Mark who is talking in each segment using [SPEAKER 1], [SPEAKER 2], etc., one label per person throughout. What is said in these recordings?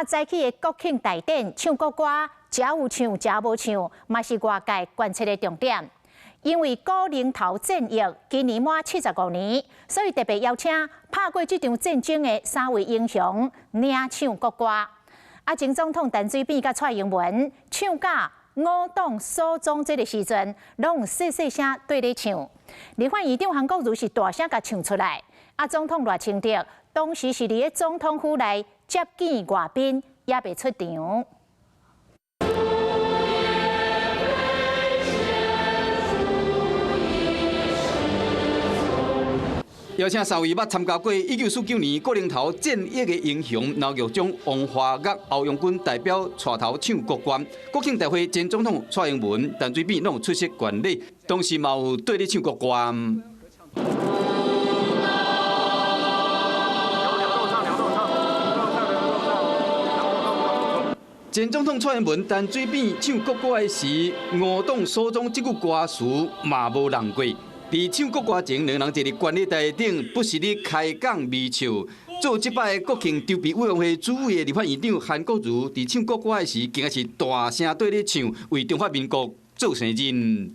[SPEAKER 1] 早起的國慶大典唱國歌，遮有唱遮無唱，嘛是外界關切的重點。因為古寧頭戰役今年滿75年，所以特別邀請拍過這場戰爭的三位英雄領唱國歌。啊，前總統陳水扁佮蔡英文唱甲我黨所宗這个時陣，攏有細細聲綴咧唱。立法院長韓國瑜是大聲共唱出來。啊，總統賴清德當時是佇咧總統府內接見外賓，猶未出場。
[SPEAKER 2] 邀請三位捌參加過1949年古寧頭戰役的英雄劉玉章、王華岳、歐陽軍代表帶頭唱國歌。國慶大會前總統蔡英文、陳水扁攏有出席觀禮，當時嘛有綴咧唱國歌。前總統蔡英文、陳水扁唱國歌的時，吾黨所宗這句歌詞嘛無人過。佇唱國歌前，兩人坐佇觀禮台頂，不時咧開講微笑。做這擺國慶籌備委員會主委的立法院長韓國瑜，佇唱國歌的時，更加是大聲綴咧唱，為中華民國做生日。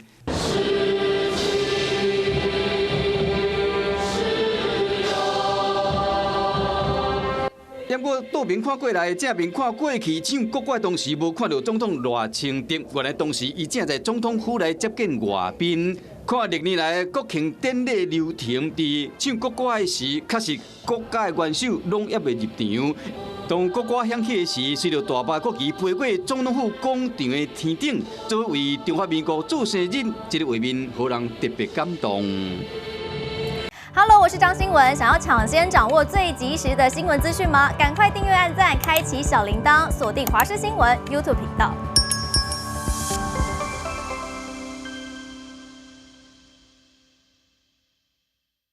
[SPEAKER 2] 不過倒面看過來，正面看過去，唱國歌當時無看著總統賴清德，原來當時伊正在總統府內接見外賓。看歷年來國慶典禮流程，佇唱國歌的時，確實國家的元首攏猶未入場。當國歌響起的時，隨著大排國旗飛過總統府廣場的天頂，做為中華民國做生日，這个畫面予人特別感動。
[SPEAKER 3] Hello，我是張新聞，想要搶先掌握最及時的新聞資訊嗎？趕快訂閱、按讚、開啟小鈴鐺，鎖定華視新聞 YouTube 頻道。